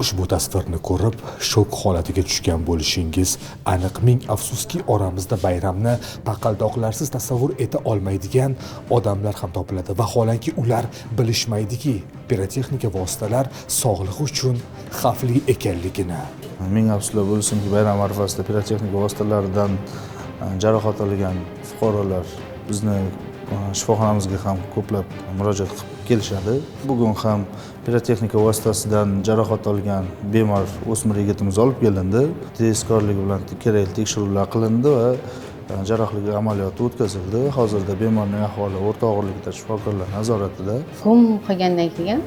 Ushbu tasvirni ko'rib, shok holatiga tushgan bo'lishingiz aniq. Ming afsuski, oramizda bayramni paqildoqlarsiz tasavvur eta olmaydigan odamlar ham topiladi. Vaholanki ular bilishmaydiki, pirotexnika vositalar sog'lig'i uchun xavfli ekanligini. Ming afsuslar bo'lsinki, bayram arafasida pirotexnika vositalaridan jarohat olgan fuqarolar bizni shifoxonamizga ham ko'plab murojaat qilib kelishadi. Bugun ham pirotexnika vositasidan jarohat olgan bemor o'smir yigitimiz olib kelindi. Tezkorlik bilan kerakli tekshiruvlar qilindi va jarrohlik amaliyoti o'tkazildi. Hozirda bemorning ahvoli o'rta og'irlikda, shifokorlar nazoratida. Gum qilgandan keyin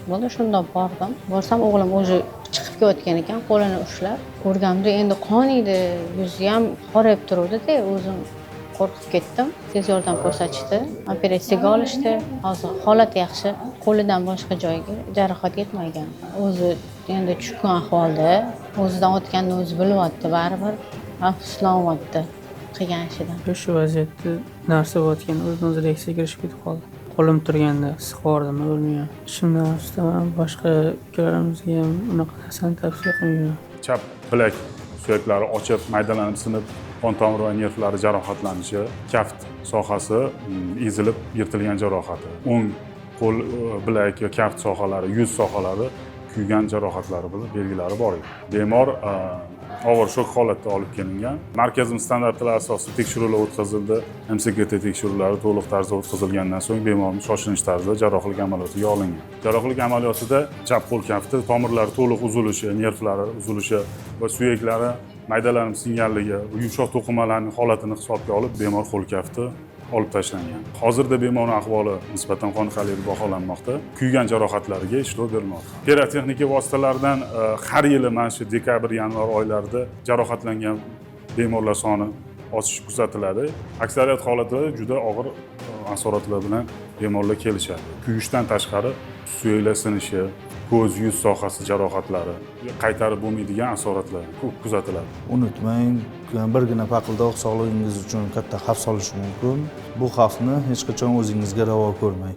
bo'ldi, shundoq bordim. Borsam, o'g'lim o'zi chiqib kelayotgan ekan, qo'lini ushlab. Ko'rganimda endi qon edi, yuzi ham qorayib turuvdi-da, o'zim qo'rqib ketdim. Tez yordam ko'rsatishdi, operatsiyaga olishdi. Hozir holati yaxshi, qo'lidan boshqa joyiga jarohat yetmagan. O'zi endi tushkun ahvolda, o'zidan o'tganini o'zi bilyapti, baribir afsuslanyapti qilgan ishidan. Shu vaziyatda narsa bo'layotgan, o'zini o'zi reaksiyaga kirishib ketib qoldi. Qo'lim turganda siqib yubordim, o'lmagan. Shundan afsusdaman, boshqa ukalarimizga ham unaqa narsani tavsiya qilmayman. Chap bilak suyaklari ochiq, maydalanib sinib, qon tomir va nervlari jarohatlanishi, kaft sohasi ezilib yirtilgan jarohati, o'ng qo'l bilak va kaft sohalari, yuz sohalari kuygan jarohatlari bilan belgilari bor edi. Bemor og'ir shok holatda olib kelingan. Markazimiz standartlari asosida tekshiruvlar o'tkazildi. MSKT tekshiruvlari to'liq tarzda o'tkazilgandan so'ng bemorni shoshilinch tarzda jarrohlik amaliyotiga olingan. Jarrohlik amaliyotida chap qo'l kafti tomirlari to'liq uzilishi, nervlari uzilishi va suyaklari maydalanib singanligi, yumshoq to'qimalarning holatini hisobga olib, bemor qo'l kafti olib tashlangan. Hozirda bemorning ahvoli nisbatan qoniqarli deb baholanmoqda. Kuygan jarohatlariga ishlov berilmoqda. Pirotexnika vositalaridan har yili mana shu dekabr, yanvar oylarida jarohatlangan bemorlar soni oshishi kuzatiladi. Aksariyat holatlarda juda og'ir asoratlar bilan bemorlar kelishadi. Kuyishdan tashqari suyaklar sinishi, ko'z, yuz sohasi jarohatlari, qaytarib bo'lmaydigan asoratlar ko'p kuzatiladi. Unutmang, birgina paqildoq sog'lig'ingiz uchun katta xavf solishi mumkin. Bu xavfni hech qachon o'zingizga ravo ko'rmang.